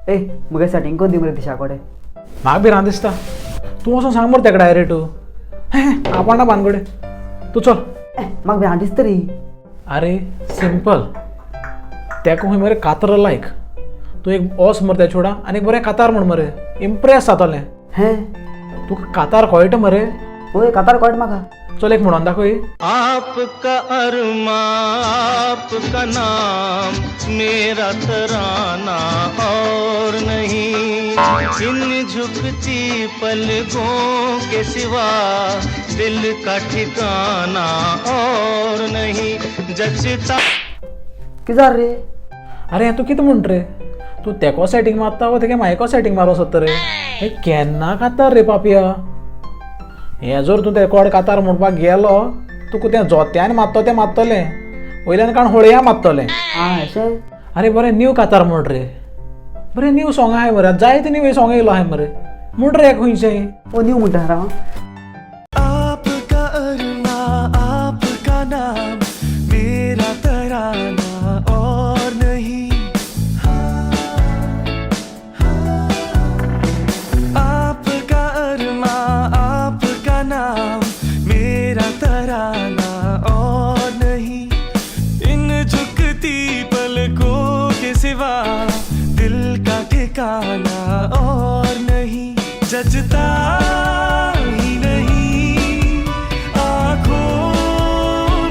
ए मुगे सेटींग कोन दी मरे दिशा कडेन. म्हाका भिरांत दिसता. तूं वचोन सांग मरे तेका डायरेक्ट. हांव पडना भानगडे, तूं चल. ए म्हाका भिरांत दिसता रे. आरे सिंपल, तेका खंय मरे कातर लायक. तूं एक ओस मरे त्या चेडा आनी एक बरें कातार म्हण मरे, इम्प्रेस जातलें. हें तुका कातार कळटा मरे? वय, कातार कळटा म्हाका. चल एक म्हणोन दाखय. आपका अरमा आपका नाम मेरा तराना और नहीं, इन झुकती पलकों के सिवा दिल का ठिकाना और नहीं, जचता. कितें जालें रे? आरे हें तूं कितें म्हणटा रे? तूं तेको सेटींग मारता वो तेगे मायको सेटींग मारूंक सोदता रे? हें केन्ना कातार रे पापया? हें जर तूं तेको कातार म्हणपाक गेलो, तुका तें जोत्यान मारतो तें मारतलें, वयल्यान काण होळया मारतलें. आं अशें. आरे बरें न्यू कातार म्हण रे, बरें न्यू सॉंग आहाय मरे, जायते न्यू सॉंग येयलो आहाय मरे, म्हण रे खंयचें. ओ न्यू म्हणटा हांव. आपका अरमा आपका नाम मेरा तराना और नहीं, आपका अरमा आपका नाम मेरा तराना और नहीं, इन झुकती पलकों के सिवा दिल का ठिकाना और नहीं, जचता ही नहीं आँखों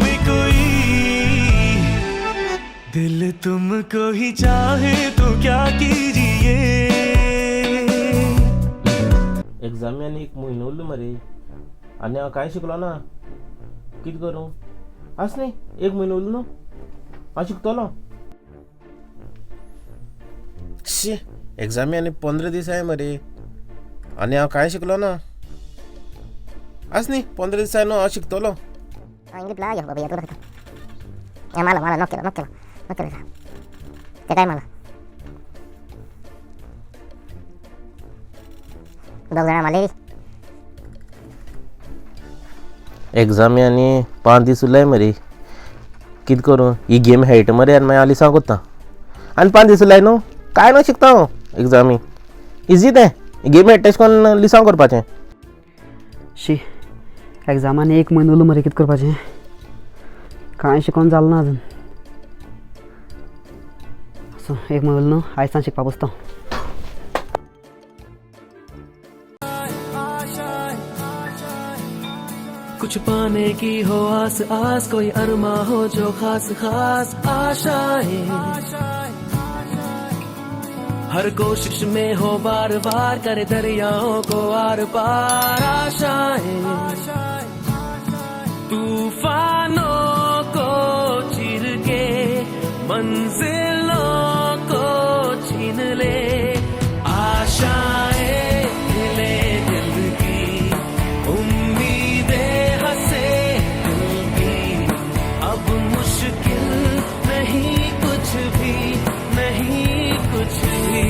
में कोई, दिल तुमको ही चाहे तो क्या कीजिए. एग्जामी आनी एक म्हयनो उरलो मरे आनी हांव कांय शिकलो ना. कितें करूं? आस न्ही, एक म्हयनो उरलो न्हू, हांव शिकतलो. शी, एग्जामी आनी 15 दीस आहाय मरे आनी हांव कांय शिकलो ना. आस न्ही, 15 दीस आहाय न्हू, हांव शिकतलो. मला मला नॉक केलं, नॉक केलं, नॉक केलं ते काय मला दोग जाणां मारले. एग्जामी आनी 5 दीस उरलाय मरे. कितें करूं? ही गेम खेळटा मरे आनी मागीर हांव लिसांव कोत्ता. आनी 5 दीस उरलाय न्हू, कांय ना शिकता हांव. एग्जामी इजी तें, गेम खेळटा तशें करून लिसांव करपाचें. शी, एग्जामान एक म्हयनो उरलो मरे, कितें करपाचें? कांय शिकोन जालें ना अजून. सो एक म्हयनो उरलो न्हू, आयज सान शिकपा बसता. कुछ पाने की हो आस आस, कोई अरमा हो जो खास खास आशाएं, हर कोशिश में हो बार बार करे दरियाओं को are पार आशाएं, तूफानों को चीर के मंजिलों को छीन ले, आशाएं खिले दिल की, उम्मीदें हंसे दिल की, अब मुश्किल नहीं कुछ भी, नहीं कुछ भी,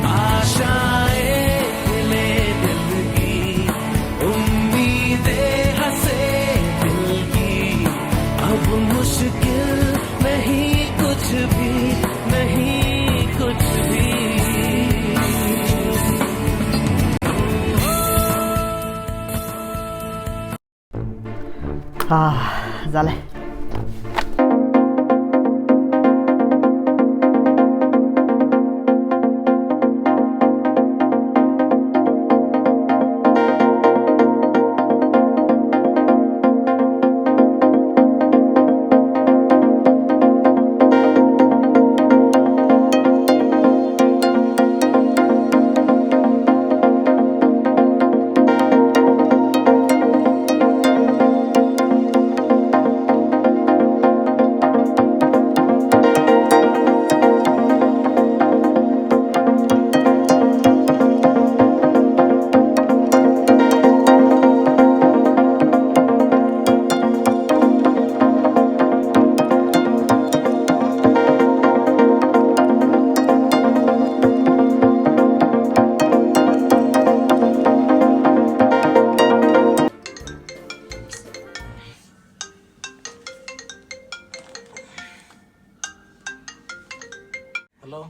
आशाएं खिले दिल की, उम्मीदें हंसे दिल की, अब मुश्किल नहीं कुछ भी, नहीं कुछ भी. आं जालें. हॅलो,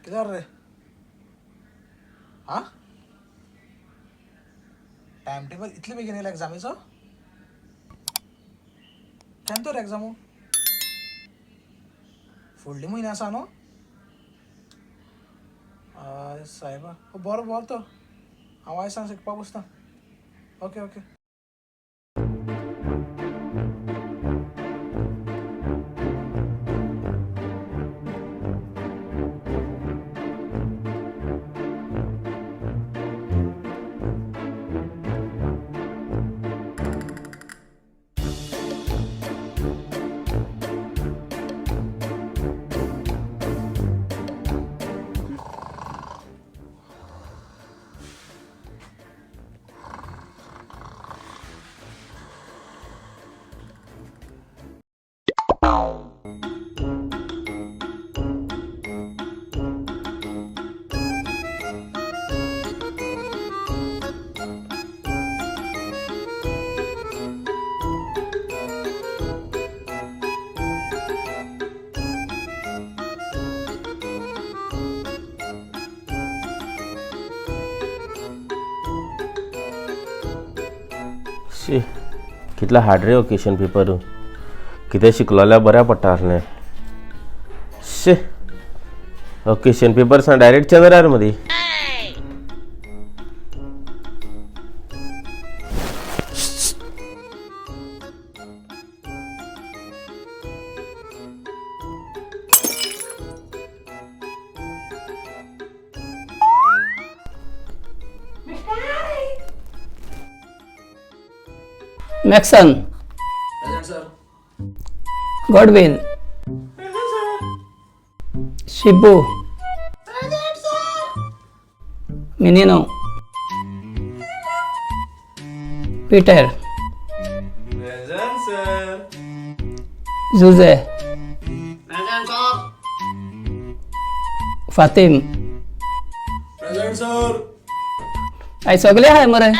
कितें रे? आं, टायम टेबल इतले बेगीन येयला एग्जामीचो? केन्ना तर एग्जामू? फुडले म्हयने आसा न्हू? हय सायबा, बरो बरो तो हांव आयज सांग शिकपाक बसता. Okay okay. शी, कितलो हार्ड रे हो क्वेश्चन पेपर. कितें शिकलो जाल्यार बऱ्या पडटा आसलें. शी, हो क्वेश्चन पेपर सान डायरेक्ट चंद्रार मदी. Maxon. Present sir. Godwin. Shibu. Menino. Peter. Jose. Fatim. Present sir. आयज सगळे आहाय मरे.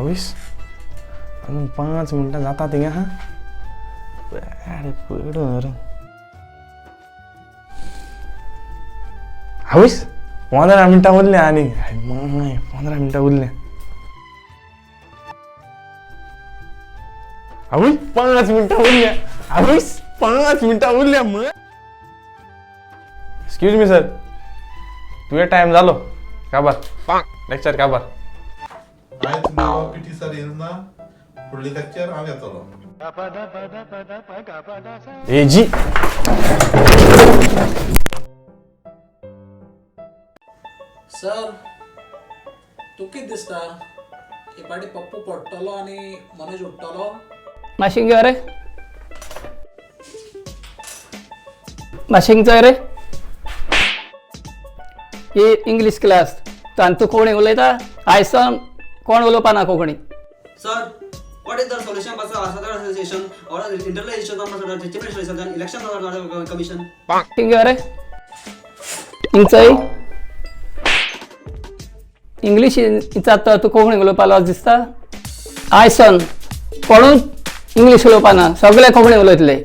आवयस, अजून 5 मिनटां जाता थिंगा. हा, अरे पडून रे. आवयस, 15 मिनटां उरल्या आनी. माय, 15 मिनटां उरल्या. आवय, 5 मिनटां उरल्या. आवयस, 5 मिनटां उरल्या. मग एक्सक्यूज मी सर, तुवें टायम जालो काबार, लेक्चर काबार. आयज नवो पी टी सर येयलो ना, फुडलें लेक्चर हांव घेतलो. ए जी. सर, तूं कितें दिसता, हे पाटी पप्पू पडटलो आनी मनोज उठ्ठलो? मातशें घेव रे, मातशें चोय रे. ही इंग्लीश क्लास आनी तूं कोंकणी उलयता? आयज सावन कोण उलोवपा ना Konkani. Sir, what is the solution for the association or internalization of the chief minister and election commission? Thing रे, हिंग चोय. इंग्लीश विचारता, तूं कोंकणी उलोवपा लज दिसता? आयज सावन कोणूच इंग्लीश उलोवपा ना, सगळे कोंकणी उलयतले.